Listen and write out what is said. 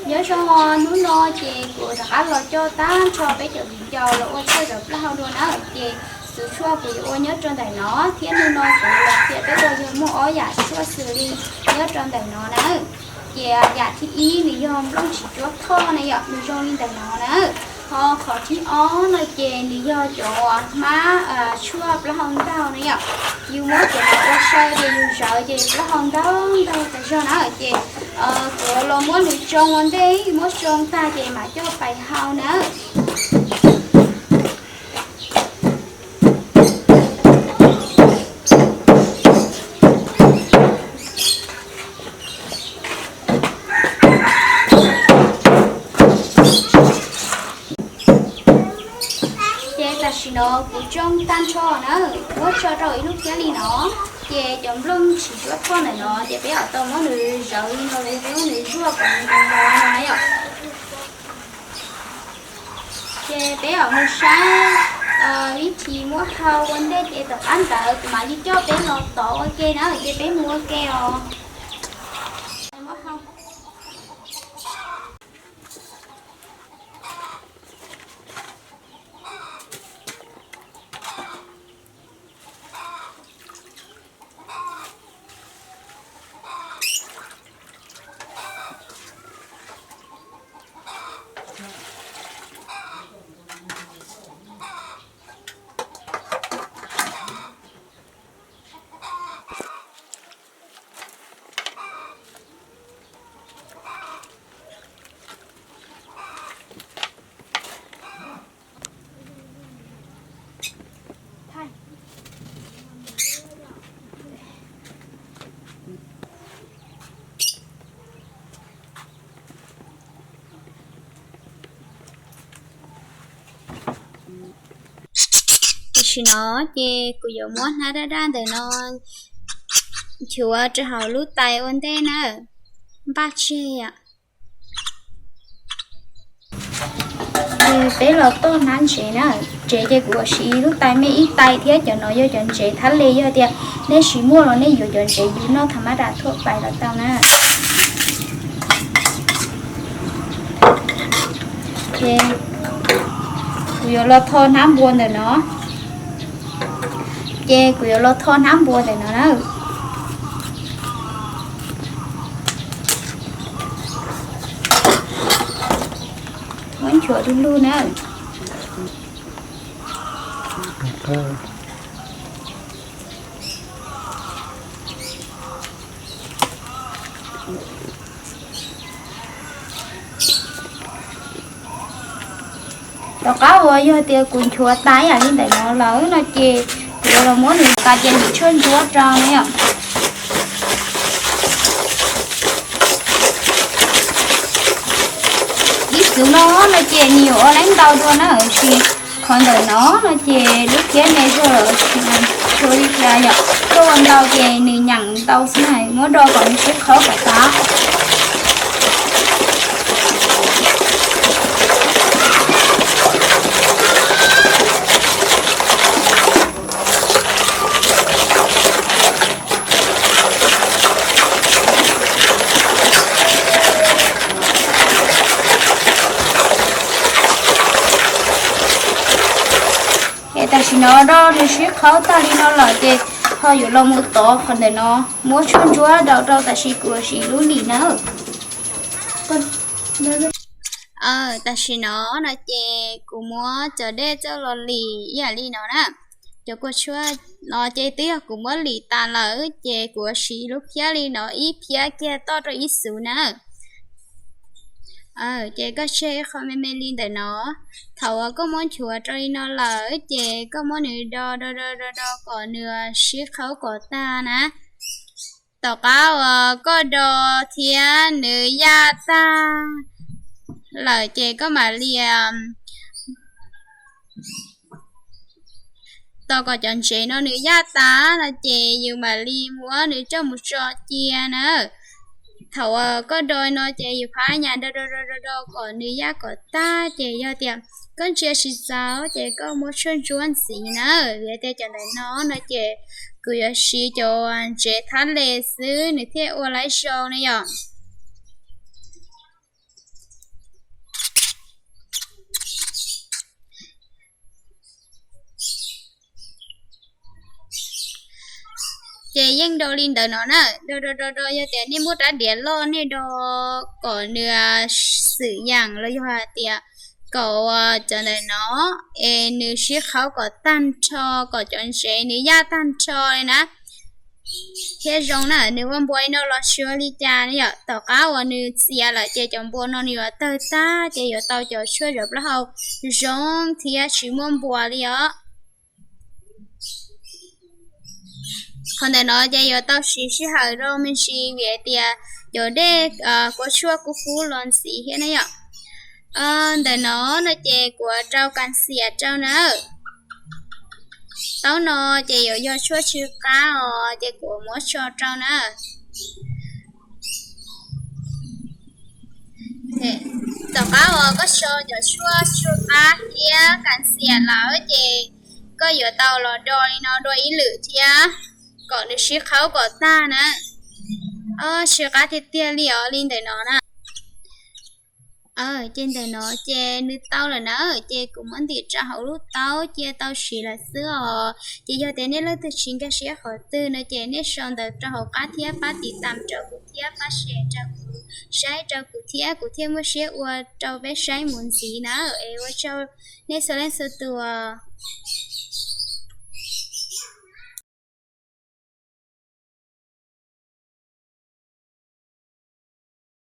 Nyob zoo, hnub no ces kuv rov qab los coj tag nrho peb cov viv ncaus los ua tshuaj cov plaub hau dua na. Ces xov tshuaj kuv yuav ua nyob rau ntawm no, thiab hnub no kuv los qhia peb ua yog muaj ob yam tshuaj xws li nyob rau ntawm no na. Ces yam thib ib nws yog nplooj tsiv cuab thoj na yom, nws zoo li ntawm no na. Ho qhov thib ob no ces nws yog cov hmab tshuaj plaub hau ntaug na yom. Yus muab cov no ua saw ces yus zawv ces plaub hau ntaug ntaug tas zog na. Ces kuv los muab nws tsoo ua ntej, muab tsoo tag ces mam coj pais hau na. Ces tam sim no kuv tsoo tag nrho na, muab tso rau ib lub phiab li no. Ces cov nplooj tsiv cuab thoj ntawm no ces peb yuav tau muab nws zawv li no, muab nws zuaj kom nws mos mos no yom. Ces peb yuav mus saib vib thib muab hau ua ntej ces tom qab ntawd kuv mam li coj peb los tov ua ke na, ces peb mus ua ke os. Tam sim no ces kuv yuav muab hnab daj daj ntawm no nchuav rau hauv lub tais ua ntej na, npaj tseg. Peb los toj hnab ntsev na. Ntsev ces kuv siv lub tais me ib tais thiab, cov no yog cov ntsev thab le, yog tias nej tsis muaj los nej yuav cov ntsev yus noj tha mab ras thuaj pais los tau na. Ces kuv yuav los tho hnab npua ntawm no. Ces kuv yuav los tho hnab npua ntawm no na. Muab nchuav du lug na. Tom qab uas yog tias kuv nchuav tas ib yam li ntawm no lawm no ces kuv yuav los muab nws tas ces nws tshuaj ntsuab rau na yom. Ib txwv no no ces nws yuav ua leej ntau dua na, tiam sis qhov ntawm no no ces lub phiab me zog lawm, tsis tshua li cas yom. Koj ua ntau ces nws nyeem ntau xwb na, muab do kom nws sib qhaub kom tas. Es tam sim no do nws sib qhaub tag li no lawm ces ho yuav los mus tov qhov ntawm no, muab tshuaj ntsuab daus rau, tam sim kuv siv lub lim na. Tam sim no no ces kuv muab cov dej coj los lim ib yam li no na. Cov kua tshuaj no ces twb yog kuv muab lim tas lawm ces kuv siv lub phiab li no ib phiab kiag toj rau ib xuv na. Ces koj tseg qhov me me li ntawm no. Thaum uas koj muab nchuav rau li no lawm ces koj muab nws do do do do do kom nws sib qhaub kom tag na. Tom qab uas koj do thiab nws yaj tag lawm ces koj mam li tos kom cov ntsev no nws yaj tas no ces yus mam li muab nws coj mus tso cia na. Thaum uas koj do no ces yus phab nyas do do do do do kom nws yaj kom tag ces yog tias koj ntsia tsis txaus ces koj muab tshuaj ntsuab ntxiv na. Vim tias cov ntawm no no ces kuv yuav siv cov ntsev thab le xwb nws thiaj ua laib zoo na yom. Yeej do li ntawd no na, do do do do, yog tias nej muab rab diav loj nej do kom nws xwm yaam los yog hais tias kom cov ntawm no es nws sib qhaub kom tag nrho, kom cov ntsev nws yaj tag nrho li na thiab zoo na. Nws ua npua li no los tsis ua li cas ne yom. Tom qab uas nws txias lawm ces cov npua no nws yuav tawg tag ces yuav tau cov tshuaj zov plaub hau zoo thiab tsis muaj npua li os. Qhov ntawm no ces yuav tau siv sij hawm rau me ntsis vim hais tias cov dej kua tshuaj kub kub los ntxiv thiab na yom. Ntawm no no ces kuv rau kas xias rau na. Taub no ces yuav yog tshuaj tsw qab os, ces kuv muab tso rau na. Tom qab uas koj tso cov tshuaj tsw qab thiab kas xias lawm ces koj yuav tau los do li no dua ib lwm thiab kom nws sib qhaub kom tag na. Tsw qab tiag tiag li os, li ntawm no na. Ces ntawm no ces nws tau lawm na, ces kuv muab ntim rau hauv lub taub cia tau siv lawm xwb os. Ces yog tias nej leej twg tsis nkag siab qhov twg no ces nej sau ntawv rau hauv qab thiab pab tiv tam rau kuv thiab pab share rau kuv, saib rau kuv thiab kuv thiaj muaj siab ua rau peb saib mus ntxiv na. Es ua tsaug nej txhua leej txhua tus.